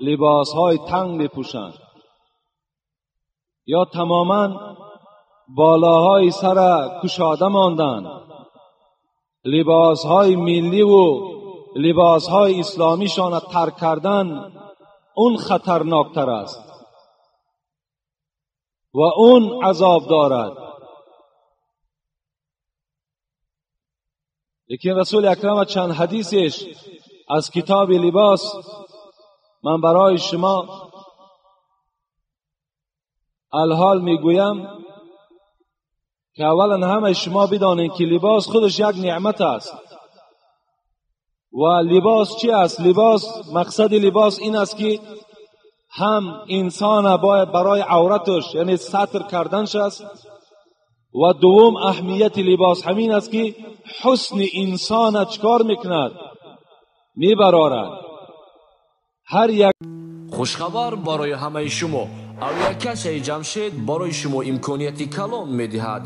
لباسهای تنگ میپوشند یا تماما بالاهای سر کشاده ماندند، لباسهای ملی و لباسهای اسلامیشان ترک کردن، اون خطرناکتر است و اون عذاب دارد. لیکن رسول اکرم چند حدیثش از کتاب لباس من برای شما الحال میگویم که اولا همه شما بدانید که لباس خودش یک نعمت است. و لباس چی است؟ لباس، مقصد لباس این است که هم انسان باید برای عورتش یعنی ستر کردنش است، و دوم اهمیت لباس همین است که حسن انسان چکار میکند؟ میبرارد. هر یک хушхабар барои ҳамаи шумо. Авиакассаи Ҷамшед барои шумо имконияти калон медиҳад.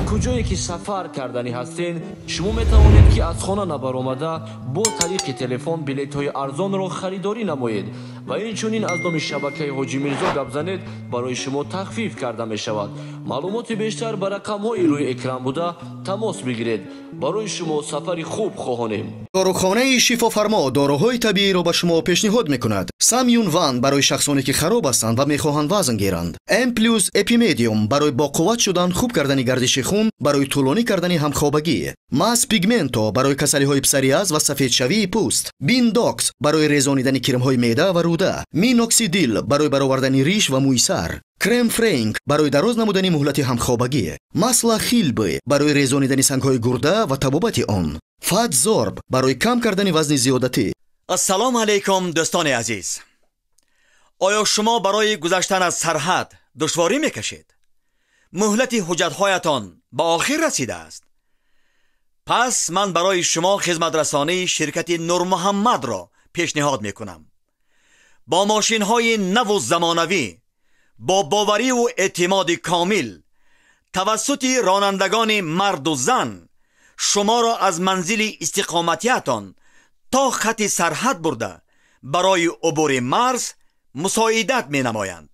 Куҷое ки сафар карданӣ ҳастед, шумо метавонед ки аз хона набаромада бо тариқи телефон билетҳои арзонро харидорӣ намоед ва инчунин аз номи шабакаи Ҳоҷӣ Мирзо гап занед, барои шумо тахфиф карда мешавад. Маълумоти бештар ба рақамҳои рӯи экран буда тамос бигиред. Барои шумо сафари хуб хоҳонем. Дорухонаи Шифофармо доруҳои табииро ба шумо пешниҳод мекунад. Самюн Ван барои шахсоне ки хароб ҳастанд ва мехоҳанд вазн гиранд. М плюс Эпимедиум барои боқувват шудан, хуб кардани гардиши хун, барои тӯлонӣ кардани ҳамхобагӣ. Мас Пигменто барои касалиҳои псориаз ва сафедшавии пӯст. Биндокс барои резонидани кирмҳои меъда ва рӯда. Миноксидил барои баровардани риш ва мӯи сар. Крем Френк барои дароз намудани муҳлати ҳамхобагӣ. Масла Хилбе барои резонидани сангҳои гурда ва табобати он. Фатзорб барои кам кардани вазни зиёдатӣ. Ассалому алайкум, дӯстони азиз. Оё шумо барои гузаштан аз сарҳад душворӣ мекашед? Муҳлати ҳуҷҷатҳоятон ба охир расидааст? Пас ман барои шумо хизматрасонии ширкати Нурмуҳаммадро пешниҳод мекунам. Бо мошинҳои наву замонавӣ, бо бовариву эътимоди комил, тавассути ронандагони марду зан шуморо аз манзили истиқоматиятон то хати сарҳад бурда барои убури марз мусоидат менамоянд.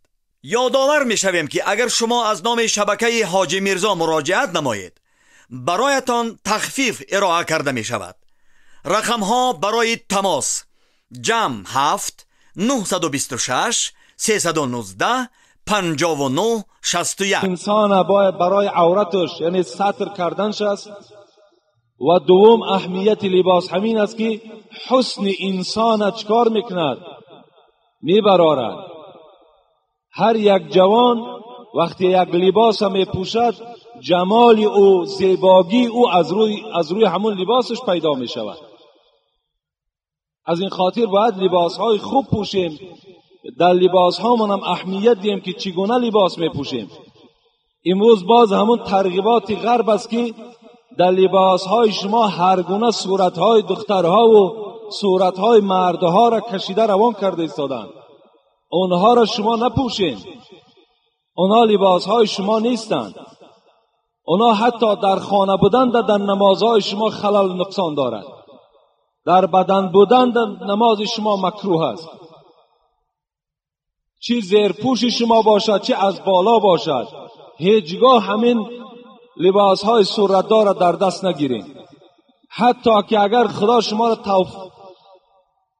Ёдовар мешавем, ки агар шумо аз номи шабакаи Ҳоҷӣ Мирзо муроҷиат намоед, бароятон тахфиф ироа карда мешавад. Рақамҳо барои тамос: ҷамъ 7 926 319 59 61. انسان باید برای عورتش یعنی ستر کردنش است، و دوم اهمیت لباس همین است که حسن انسان چکار میکند؟ میبرارد. هر یک جوان وقتی یک لباس میپوشد، جمال او، زیباگی او از روی همون لباسش پیدا میشود. از این خاطر باید لباسهای خوب پوشیم. در لباس ها هم اهمیت دیم که چگونه لباس میپوشیم. امروز باز همون ترغیبات غرب است که در لباس های شما هر گونه صورت های دخترها و صورت های مردها را کشیده روان کرده ایستادند. اونها را شما نپوشین. اونها لباس های شما نیستند. اونها حتی در خانه بودن در نمازهای شما خلل نقصان دارد. در بدن بودن در نماز شما مکروه است. چی زیرپوش شما باشد، چی از بالا باشد، هیچگاه همین لباس های صورتدار را در دست نگیرین. حتی که اگر خدا شما را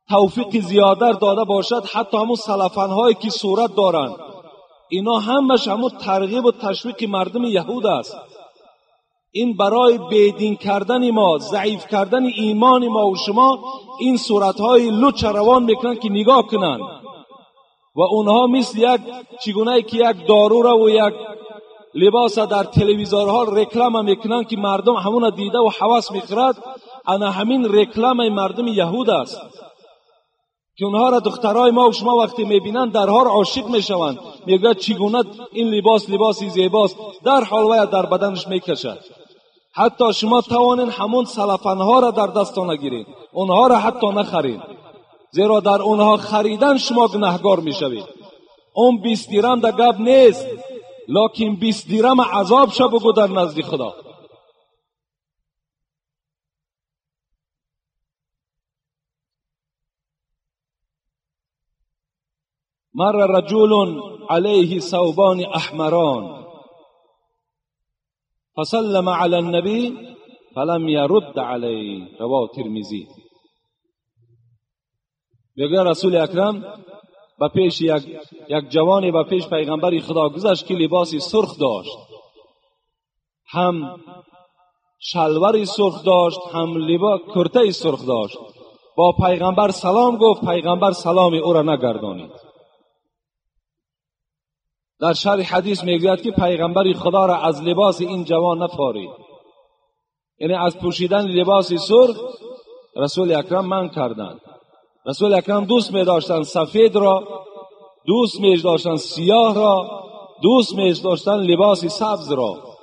توفیق زیاده داده باشد، حتی همون سلفن هایی که صورت دارند، اینا همش همون ترغیب و تشویق مردم یهود است. این برای بیدین کردن ما، ضعیف کردن ایمان ما و شما، این صورتهای لوچ روان میکنن که نگاه کنن و اونها مثل یک چگونه که یک دارو را و یک لباس در تلویزیونها رکلام میکنن که مردم همون دیده و حواس میخورد. انا همین رکلام مردم یهود است که اونها را دخترای ما و شما وقتی میبینن درها را عاشق میشوند، میگوید چگونه این لباس لباسی زیباست، در حال وای در بدنش میکشد. حتی شما توانین همون سلفنها را در دستان نگیرید، اونها را حتی نخرید، زیرا در اونها خریدن شما گناهگار میشوید. اون 20 درهم در گپ نیست، لکن 20 درهم عذاب شو بگو در نزد خدا. مر رجل علیه ثوبان احمران فسلم علی النبی فلم یرد علیه. رواه ترمذی. میگه رسول اکرم به پیش یک جوانی به پیش پیغمبر خدا گذشت که لباس سرخ داشت، هم شلواری سرخ داشت، هم لباس کرته سرخ داشت. با پیغمبر سلام گفت، پیغمبر سلام او را نگردانید. در شرح حدیث میگوید که پیغمبر خدا را از لباس این جوان نفارید، یعنی از پوشیدن لباس سرخ رسول اکرم منع کردند. رسول اکرم دوست می داشتند سفید را، دوست می داشتند سیاه را، دوست می داشتند لباس سبز را.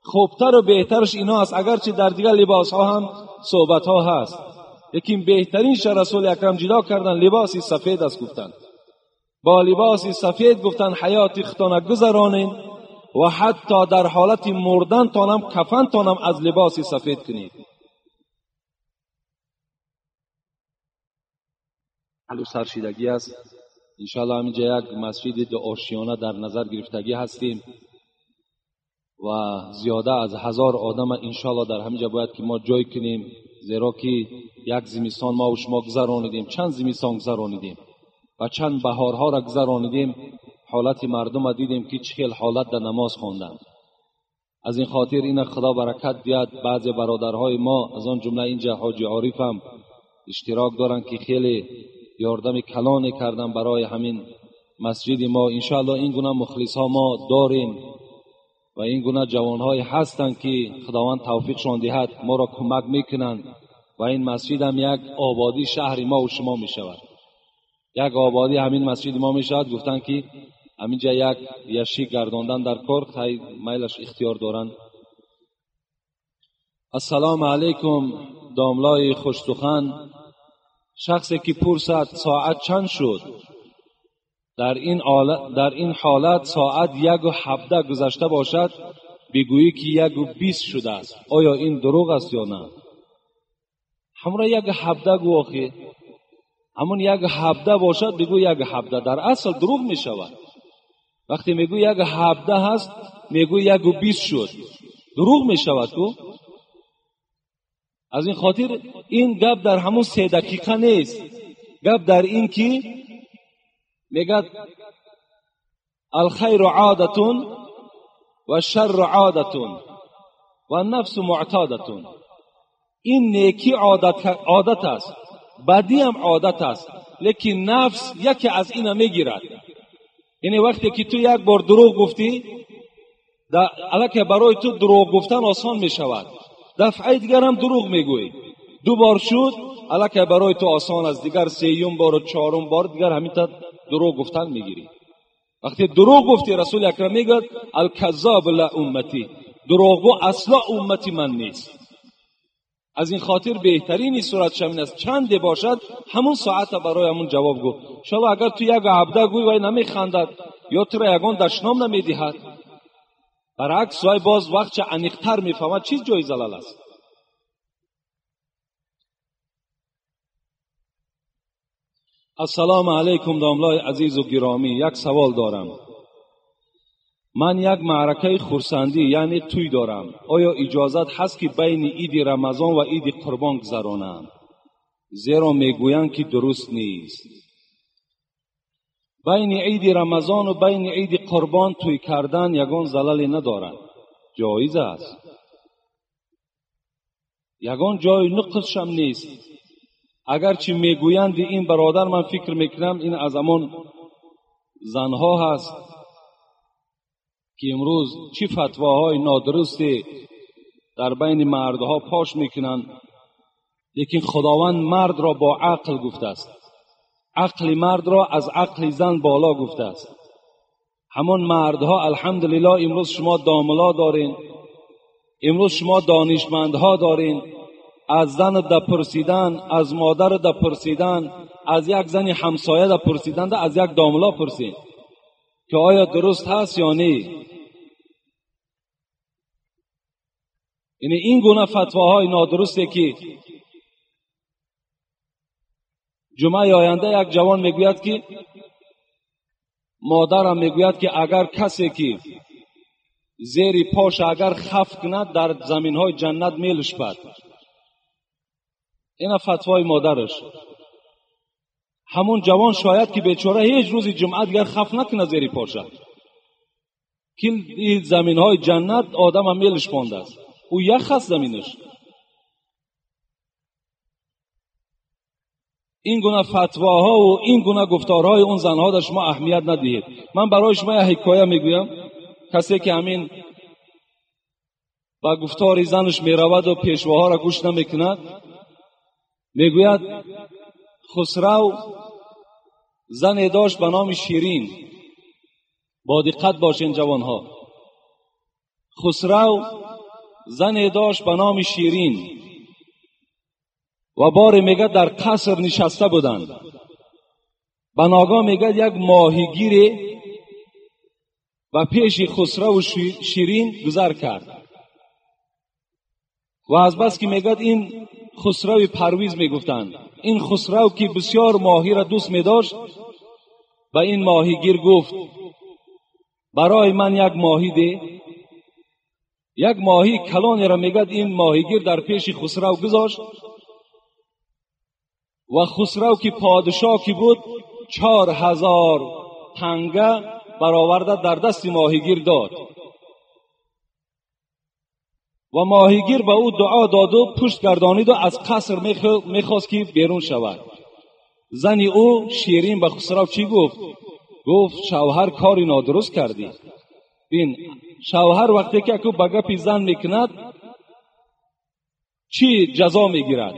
خوبتر و بهترش اینا است، اگرچه در دیگر لباس ها هم صحبت ها هست، لیکن بهترینش رسول اکرم جدا کردن لباس سفید است. گفتند با لباس سفید گفتن حیات خودتان گذرانین و حتی در حالت مردن تانم کفن تانم از لباس سفید کنید. سرشیدگی است. انشاءالله همینجا یک مسجد دو آشیانه در نظر گرفتگی هستیم و زیاده از 1000 آدم انشاءالله در همینجا باید که ما جای کنیم، زیرا که یک زمستان ما و شما گذرانیدیم، چند زمستان گذرانیدیم و چند بهارها را گذرانیدیم، حالت مردم را دیدیم که چه حالت در نماز خواندند. از این خاطر این خدا برکت دیاد. بعض برادرهای ما از آن جمله اینجا حاجی عارف هم اشتراک دارند که خیلی یاردم کلانی کردن برای همین مسجد ما. انشاءالله این گونه مخلص ها ما داریم و این گونه جوانهای هستند که خداوند توفیقشان دهد، ما را کمک میکنند و این مسجد هم یک آبادی شهر ما و شما میشود، یک آبادی همین مسجد ما میشود. گفتن که همینجا یک یشی گرداندن در کار خیلی میلش اختیار دارند. السلام علیکم داملای خوشسخن. شخصی که پرسد ساعت چند شد، در این حالت ساعت 1:17 گذشته باشد، بگویی که 1:20 شده است، آیا این دروغ است یا نه؟ همراه 1:17 گو آخه، همون 1:17 باشد بگو 1:17، در اصل دروغ می شود. وقتی میگو 1:17 هست، میگو 1:20 شد، دروغ می شود کو. از این خاطر این گپ در همون 3 دقیقه نیست، گپ در این که میگد الخیر عادتون و شر عادتون و نفس معتادتون. این نیکی عادت است، بدی هم عادت است، لیکن نفس یکی از اینا میگیرد. یعنی وقتی که تو یک بار دروغ گفتی، الکه برای تو دروغ گفتن آسان میشود، دفعه دیگر هم دروغ میگویی، 2 بار شد الکه برای تو آسان است، دیگر 3 بار و 4 بار دیگر همین تا دروغ گفتن میگیری. وقتی دروغ گفتی رسول اکرم میگه الکذاب لا امتی، دروغگو اصلا امتی من نیست. از این خاطر بهترین صورت شمین است چند باشد همون ساعت برای همون جواب گو. انشاءالله اگر تو 1:17 گوی وای نمیخندد یا تو را یگان دشنام نمیدهد، برعکس وای باز وقت چه عمیق‌تر میفهمد چیز جای زلال است. السلام علیکم داملای عزیز و گرامی، یک سوال دارم. من یک معرکه خرسندی یعنی توی دارم، آیا اجازت هست که بین عید رمضان و عید قربان گذرانم؟ زیرا میگویند که درست نیست. بین عید رمضان و بین عید قربان توی کردن یگان زللی ندارد، جایز است، یگان جای نقصش هم نیست. اگرچه میگویند این برادر، من فکر میکنم این از همان زنها هست که امروز چی فتواهای نادرستی در بین مردها پاش میکنند، لیکن خداوند مرد را با عقل گفته است، عقل مرد را از عقل زن بالا گفته است. همان مردها الحمدلله امروز شما داملا دارین، امروز شما دانشمندها دارین، از زن دپرسیدن، از مادر دپرسیدن، از یک زن همسایه دپرسیدن، از یک داملا پرسید که آیا درست هست یا نه. یعنی این گونه فتواهای نادرسته که جمعه آینده یک جوان میگوید که مادرم میگوید که اگر کسی که زیر پاش اگر خف کند در زمین های جنت میلشپد. اینا فتوای مادرش. همون جوان شاید که بیچاره هیچ روزی جمعه دیگر خف نکنه زیر پاشه، که این زمین های جنت آدم هم میلشپانده است، او یخ است زمینش. این گونه فتواها و این گونه گفتارهای اون زنها در شما اهمیت ندهید. من برای شما یک حکایه میگویم. کسی که همین با گفتار زنش میرود و پیشواها را گوش نمیکند، میگوید خسرو زن داشت به نام شیرین. با دقت باشین جوانها. خسرو زن داشت به نام شیرین و باری میگه در قصر نشسته بودند. به ناگاه میگه یک ماهیگیر و پیش خسرو و شیرین گذر کرد و از بس که میگه این خسرو پرویز میگفتند، این خسرو که بسیار ماهی را دوست میداشت، به این ماهیگیر گفت برای من یک ماهی ده. یک ماهی کلانی را میگه این ماهیگیر در پیش خسرو گذاشت و خسرو که پادشاه که بود 4000 تنگه برآورده در دست ماهیگیر داد و ماهیگیر به او دعا داد و پشت گردانید و از قصر میخواست که بیرون شود. زن او شیرین به خسرو چی گفت؟ گفت شوهر کاری نادرست کردی. بین شوهر وقتی که اکو به گپی زن میکند چی جزا میگیرد؟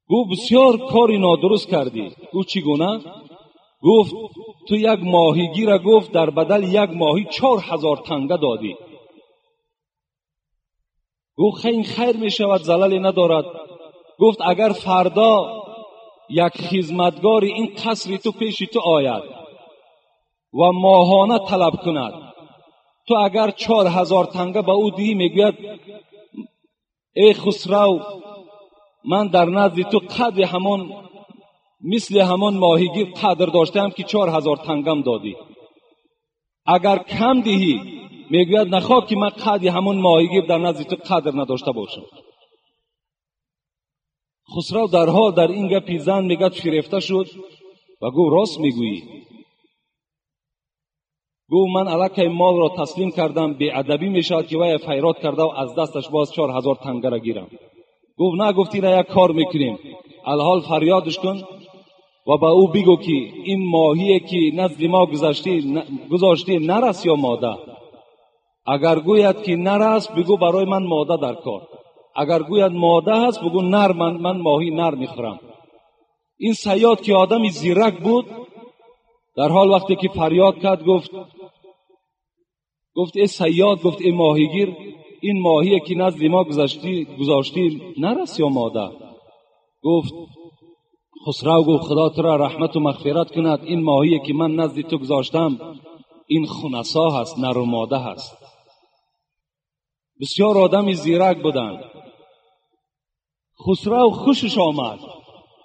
گفت بسیار کاری نادرست کردی. گفت چگونه؟ گفت تو یک ماهیگیر گفت در بدل یک ماهی 4000 تنگه دادی. گفت این خیر می شود، زللی ندارد. گفت اگر فردا یک خدمتگار این قصر تو پیش تو آید و ماهانه طلب کند، تو اگر 4000 تنگه به او دهی، میگوید ای خسرو من در نزد تو قدر همان مثل همان ماهیگیر قدر داشتم که 4000 تنگم دادی. اگر کم دهی، میگوید نخواه که من قدر همان ماهیگیر در نزد تو قدر نداشته باشم. خسرو در حال در این گپی زن میگد فریفته شد و گفت راست میگویی. گفت من الکی مال را تسلیم کردم، بی‌ادبی میشود که وی فیراد کرده و از دستش باز 4000 تنگه را گیرم. گفت نه، گفتی را یک کار میکنیم، الحال فریادش کن و به او بگو که این ماهی که نزد ما گذاشتی نرس یا ماده. اگر گوید که نرس، بگو برای من ماده در کار. اگر گوید ماده هست، بگو نر، من ماهی نر میخورم. این صیاد که آدمی زیرک بود، در حال وقتی که فریاد کرد گفت ای صیاد، گفت ای ماهیگیر، این ماهی که نزد ما گذاشتی نرس یا ماده؟ گفت خسرو گفت خدا تو را رحمت و مغفرت کند، این ماهی که من نزد تو گذاشتم این خنثی هست، نر و ماده هست. بسیار آدمی زیرک بودند. خسرو خوشش آمد،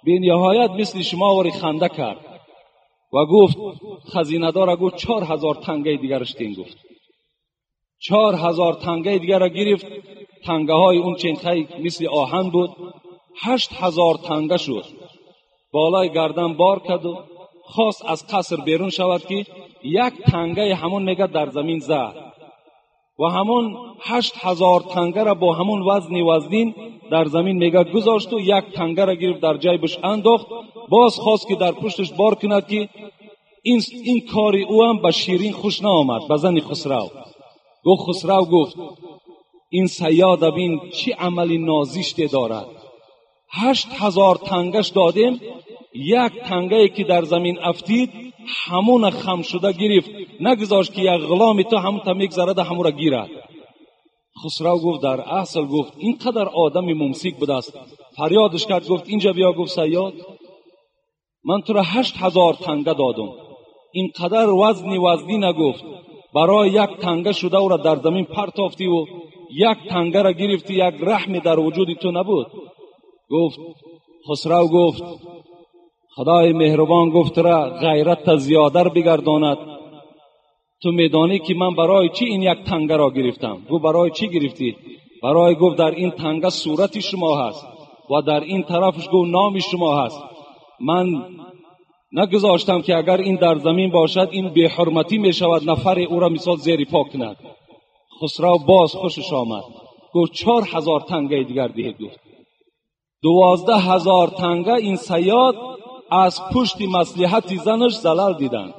به نهایت مثل شما واری خنده کرد و گفت خزینه دار گفت 4000 تنگه دیگرش تین. گفت 4000 تنگه دیگر را گرفت. تنگه های اون چنخه مثل آهن بود، 8000 تنگه شد. بالای گردن بار کرد و خواست از قصر بیرون شود که یک تنگه همون میگه در زمین زد و همون 8000 تنگه را با همون وزنی وزنین در زمین میگه گذاشت و یک تنگه را گرفت در جیبش انداخت. باز خواست که در پشتش بار کند که این کاری او هم به شیرین خوش نآمد، به زن خسرو. گفت خسرو گفت این صیاد بین چه عملی نازشته دارد، 8000 تنگش دادیم، یک تنگه که در زمین افتید همون خم شده گرفت، نگذاشت که یک غلام تو همون تا میگذرد همون را گیرد. خسرو گفت در اصل گفت اینقدر آدم ممسک بوده است. فریادش کرد گفت اینجا بیا. گفت صیاد من تو را 8000 تنگه دادم، اینقدر وزنی نگفت، برای یک تنگه شده او را در زمین پرتافتی و یک تنگه را گرفتی، یک رحمی در وجود تو نبود. گفت خسرو گفت خدای مهربان گفت را غیرت زیادر بگرداند. تو میدانی که من برای چی این یک تنگه را گرفتم؟ گفت برای چی گرفتی؟ برای گفت در این تنگه صورت شما هست و در این طرفش گفت نام شما هست. من نگذاشتم که اگر این در زمین باشد این بی حرمتی می شود، نفر او را مثال زیر پا کند. خسرو باز خوشش آمد، گفت 4000 تنگه دیگر دهید. گفت 12000 تنگه این صیاد از پشت مصلحت زنش زلل دیدند.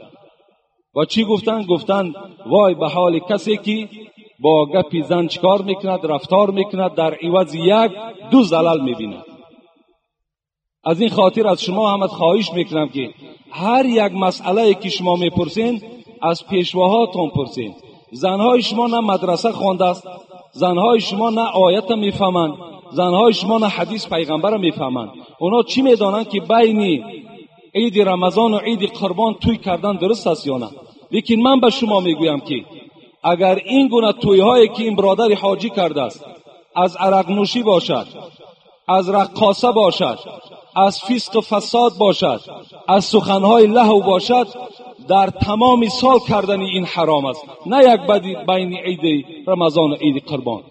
و چی گفتند؟ گفتند وای به حال کسی که با گپی زن چکار میکند، رفتار میکند، در عوض 1-2 زلل میبیند. از این خاطر از شما هم خواهش میکنم که هر یک مسئله که شما میپرسین از پیشواهاتون پرسین. زنهای شما نه مدرسه خوانده است، زنهای شما نه آیت میفهمند، زنهای شما نه حدیث پیغمبر میفهمند. اونا چی میدانند که بین عید رمضان و عید قربان توی کردن درست است یا نه؟ لیکن من به شما میگویم که اگر این گونه تویهایی که این برادر حاجی کرده است از عرق نوشی باشد، از رقاصه باشد، از فسق و فساد باشد، از سخنهای لهو باشد، در تمام سال کردن این حرام است. نه یک بدی بین عید رمضان و عید قربان.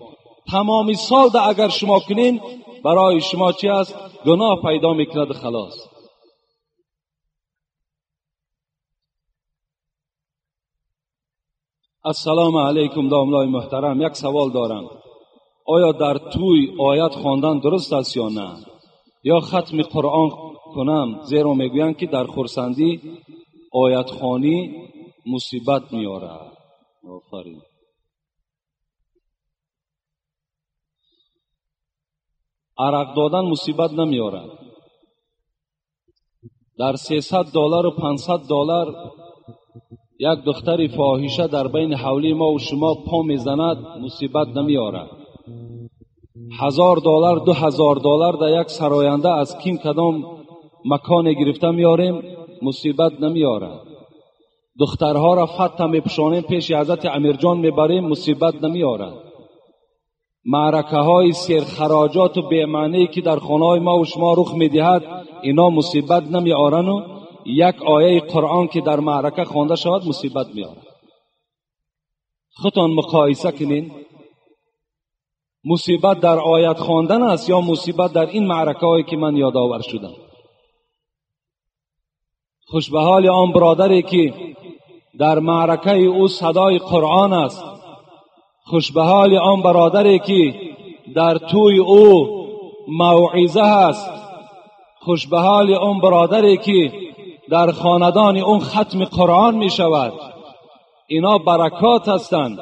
تمام سال ده اگر شما کنین برای شما چی است؟ گناه پیدا میکند خلاص. السلام علیکم داملای محترم، یک سوال دارم. آیا در توی آیت خواندن درست است یا نه؟ یا ختم قرآن کنم؟ زیرا میگویند که در خرسندی آیت خوانی مصیبت میارد. آفرین. عرق دادن مصیبت نمیارد. در $300 و $500 یک دختر فاحشه در بین حولی ما و شما پا میزند، مصیبت نمیارد. $1000 $2000 در یک سراینده از کیم کدام مکان گرفته میاریم، مصیبت نمیارد. دخترها را فتح میپوشانیم پیش حضرت امیرجان میبریم، مصیبت نمیارد. معرکه های سرخراجات و بی‌معنی که در خانه های ما و شما رخ میدهد، اینا مصیبت نمیارن و یک آیه قرآن که در معرکه خوانده شود مصیبت میارد. خودتان مقایسه کنین، مصیبت در آیت خواندن است یا مصیبت در این معرکه هایی که من یادآور شدم؟ خوش به حال آن برادری که در معرکه او صدای قرآن است. خوش به حال آن برادری که در توی او موعظه است. خوش به حال آن برادری که در خاندان اون ختم قرآن می شود. اینا برکات هستند.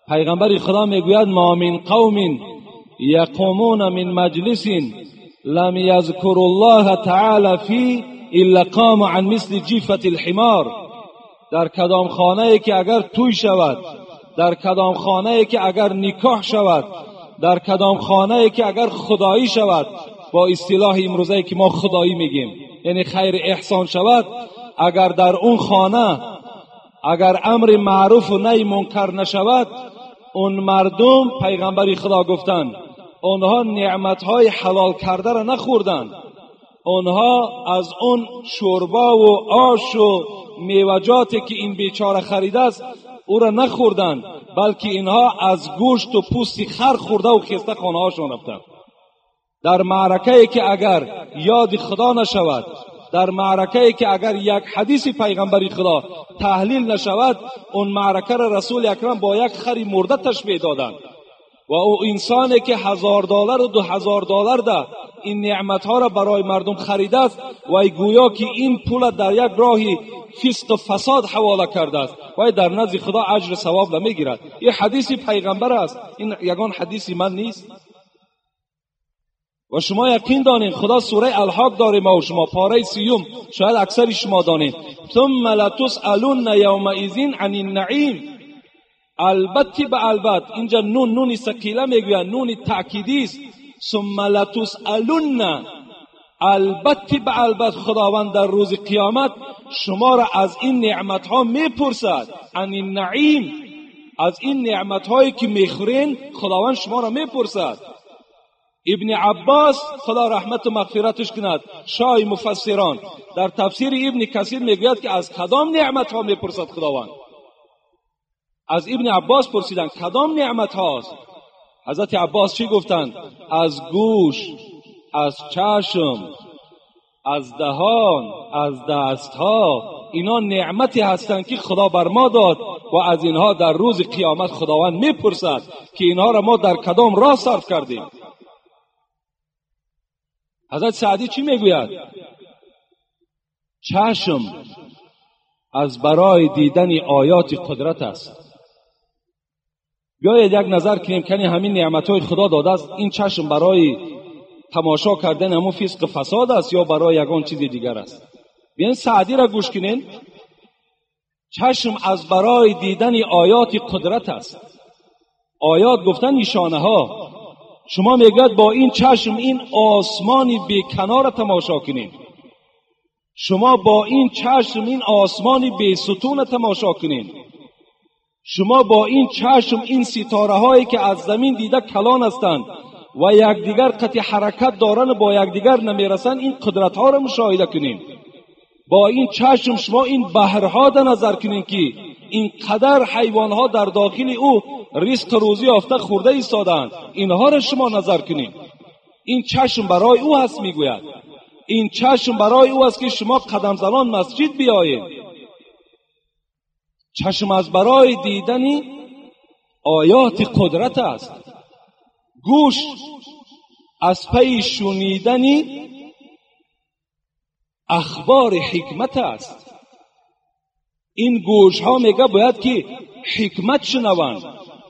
پیغمبر خدا میگوید ما من قوم یقومون من مجلس لم یذکر الله تعالی فی الا قام عن مثل جیفة الحمار. در کدام خانه که اگر توی شود، در کدام خانه که اگر نکاح شود، در کدام خانه که اگر خدایی شود، با اصطلاح امروزه که ما خدایی میگیم یعنی خیر احسان شود، اگر در اون خانه اگر امر معروف و نهی منکر نشود، اون مردم پیغمبر خدا گفتند اونها نعمتهای حلال کرده را نخوردند، اونها از اون شوربا و آش و میوجاتی که این بیچاره خریده است او را نخوردند، بلکه اینها از گوشت و پوست خر خورده و خسته خانه هاشون رفتند. در معرکه که اگر یاد خدا نشود، در معرکه که اگر یک حدیث پیغمبر خدا تحلیل نشود، اون معرکه را رسول اکرم با یک خری مرده تشبیه دادند. و او انسانی که $1000 و $2000 ده این نعمتها را برای مردم خریده است و گویا که این پول در یک راهی فسق و فساد حواله کرده است و در نزد خدا اجر ثواب نمیگیرد. این حدیث پیغمبر است، این یگان حدیث من نیست. و شما یقین دانین خدا سوره الحاق داره ما و شما پاره 30، شاید اکثر شما دانین، ثم لتسألن یومئذ عن النعیم. البته به البته اینجا نون نون ثقیله میگویند، نون تأکیدی است. ثم لتسألن، البته به البته خداوند در روز قیامت شما را از این نعمت ها میپرسد. عن النعیم، از این نعمت هایی که میخورین خداوند شما را میپرسد. ابن عباس خدا رحمت و مغفرتش کند، شاه مفسران، در تفسیر ابن کثیر میگوید که از کدام نعمت ها میپرسد خداوند؟ از ابن عباس پرسیدند کدام نعمت هاست؟ حضرت عباس چی گفتند؟ از گوش، از چشم، از دهان، از دستها، اینا نعمتی هستند که خدا بر ما داد و از اینها در روز قیامت خداوند میپرسد که اینها را ما در کدام راه صرف کردیم. حضرت سعدی چی میگوید؟ چشم از برای دیدن آیات قدرت است. بیایید یک نظر کنیم که همین نعمتهای خدا داده است، این چشم برای تماشا کردن همون فسق فساد است یا برای یگان چیز دیگر است؟ بیاین سعدی را گوش کنین. چشم از برای دیدن آیات قدرت است. آیات گفتن نشانه ها. شما میگوید با این چشم این آسمانی بی کنار تماشا کنین، شما با این چشم این آسمانی بی ستون تماشا کنین، شما با این چشم این ستاره هایی که از زمین دیده کلان هستند و یکدیگر قطع حرکت دارن و با یکدیگر نمیرسن، این قدرت ها را مشاهده کنین. با این چشم شما این بحرها در نظر کنین که این قدر حیوان ها در داخل او رزق روزی یافته خورده ایستادند، اینها را شما نظر کنین. این چشم برای او هست. میگوید این چشم برای او است که شما قدم زنان مسجد بیایید. چشم از برای دیدن آیات قدرت است. گوش از پی شنیدن اخبار حکمت است. این گوش ها میگه باید که حکمت شنوند،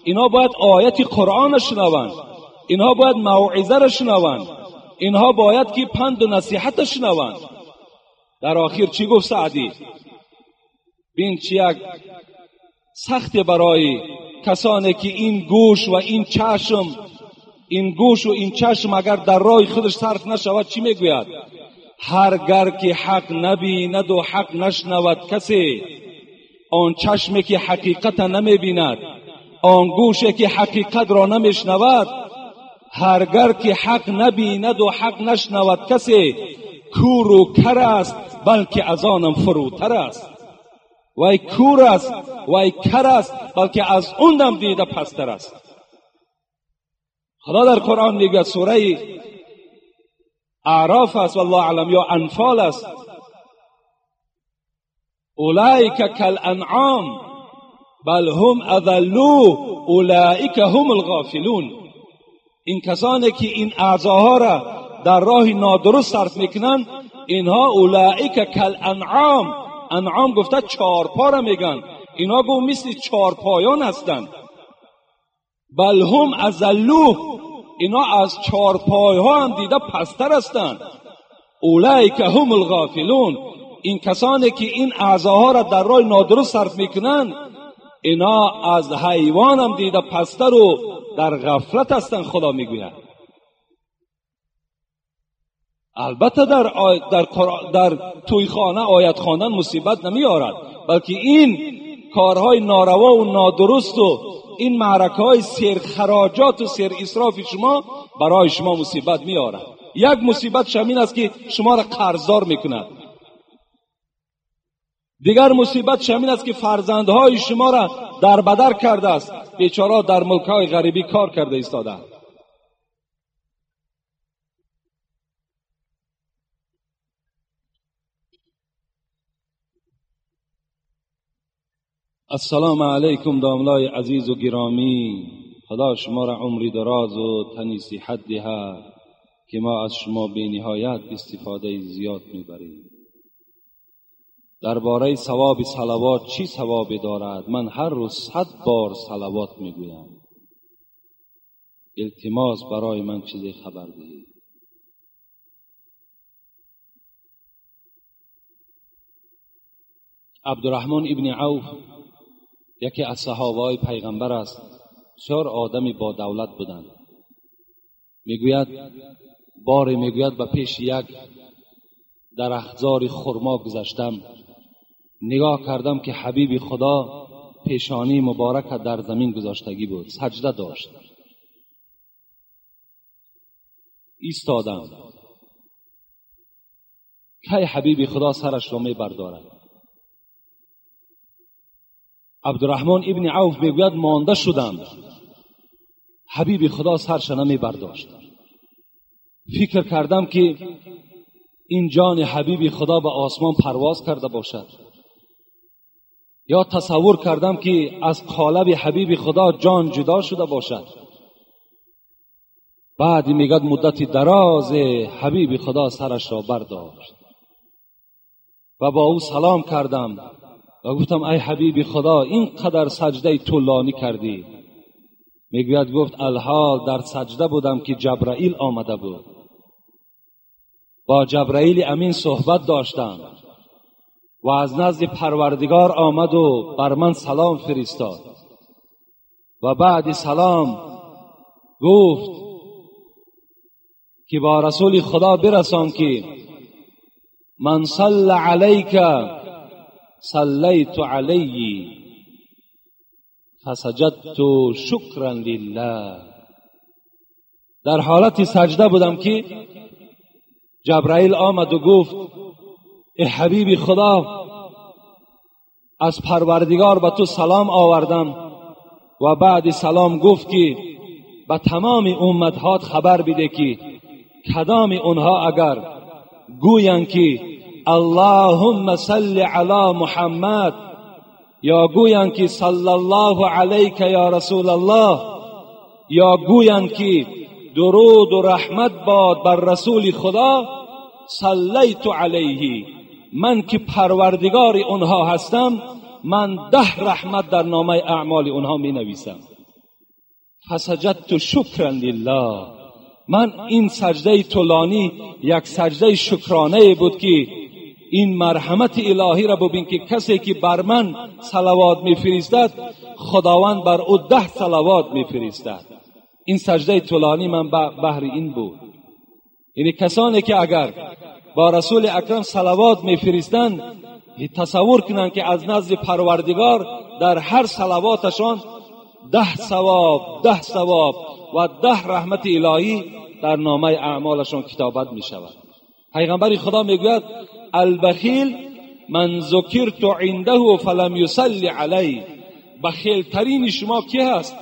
اینها باید آیت قرآن شنوند، اینها باید موعظه را شنوند، اینها باید که پند و نصیحت شنوند. در آخر چی گفت سعدی؟ بین چی یک سخت برای کسانی که این گوش و این چشم، این گوش و این چشم اگر در راه خودش صرف نشود چی میگوید؟ هرگر که حق نبیند و حق نشنود کسی، آن چشمی که حقیقت نمیبیند، آن گوشی که حقیقت را نمیشنود، هرگر که حق نبیند و حق نشنود کسی، کور و کر است بلکه از آنم فروتر است. وای کور است، وای کر است، بلکه از اونم دیده پستر است. خدا در قرآن میگه، سوره اعراف است والله اعلم یا انفال است، اولئک کالانعام بل هم اضلوا اولئک هم الغافلون. این کسانی که این اعضاها را در راه نادرست صرف میکنن، اینها اولئک کالانعام، انعام گفته چارپا را میگن، اینها گو مثل چارپایان هستند. بل هم اضلوا، اینا از چارپای ها هم دیده پستر هستند. اولئک هم الغافلون، این کسانی که این اعضاها را در راه نادرست صرف میکنن، اینا از حیوان هم دیده پستر و در غفلت هستند. خدا میگوید البته در توی خانه آیت خواندن مصیبت نمیارد، بلکه این کارهای ناروا و نادرست و این معرکه های سیر خراجات و سیر اسراف شما برای شما مصیبت میارد. یک مصیبت شمین است که شما را قرضدار میکند. دیگر مصیبت شمین است که فرزندهای شما را در بدر کرده است، بیچاره در ملک‌های غریبی کار کرده ایستاده. السلام علیکم داملای عزیز و گرامی، خدا شما را عمری دراز و تنی صحت دهد که ما از شما بی نهایت استفاده زیاد میبریم. درباره ثواب صلوات چی ثوابی دارد؟ من هر روز 100 بار صلوات میگویم. التماس برای من چیزی خبر دهید. عبدالرحمن ابن عوف یکی از صحابه پیغمبر است، بسیار آدمی با دولت بودند. میگوید باری میگوید به پیش یک درختزار خرما گذشتم، نگاه کردم که حبیب خدا پیشانی مبارک در زمین گذاشتگی بود، سجده داشت. ایستادم کی حبیب خدا سرش را میبردارد. عبدالرحمن ابن عوف میگوید مانده شدم، حبیب خدا سرش نمیبرداشت. فکر کردم که این جان حبیب خدا به آسمان پرواز کرده باشد، یا تصور کردم که از قالب حبیب خدا جان جدا شده باشد. بعد میگد مدت دراز حبیب خدا سرش را برداشت و با او سلام کردم و گفتم ای حبیب خدا، اینقدر سجده طولانی کردی. میگوید گفت الحال در سجده بودم که جبرائیل آمده بود، با جبرائیل امین صحبت داشتم و از نزد پروردگار آمد و بر من سلام فرستاد و بعد سلام گفت که با رسول خدا برسان که من صل علیک صلیت علیه فسجدت شکرا لله. در حالت سجده بودم که جبرائیل آمد و گفت ای حبیب خدا، از پروردگار به تو سلام آوردم. و بعد سلام گفت که به تمام امتهات خبر بده که کدام اونها اگر گویند که اللهم صل علی محمد یا گویند که صلی الله علیک یا رسول الله یا گویند که درود و رحمت باد بر رسول خدا، صلیت علیه، من که پروردگار اونها هستم، من 10 رحمت در نامه اعمال اونها می نویسم. فسجدت شکرا لله. من این سجده طولانی یک سجده شکرانه بود که این مرحمت الهی را ببین که کسی که بر من صلوات میفرستد خداوند بر او 10 صلوات میفرستد. این سجده طولانی من بهر این بود. یعنی کسانی که اگر با رسول اکرم صلوات میفرستند تصور کنند که از نزد پروردگار در هر صلواتشان 10 ثواب، 10 ثواب و 10 رحمت الهی در نامه اعمالشان کتابت می شود. پیغمبر خدا میگوید البخیل من ذکرت عنده فلم یصلی علی. بخیل ترین شما کی هست؟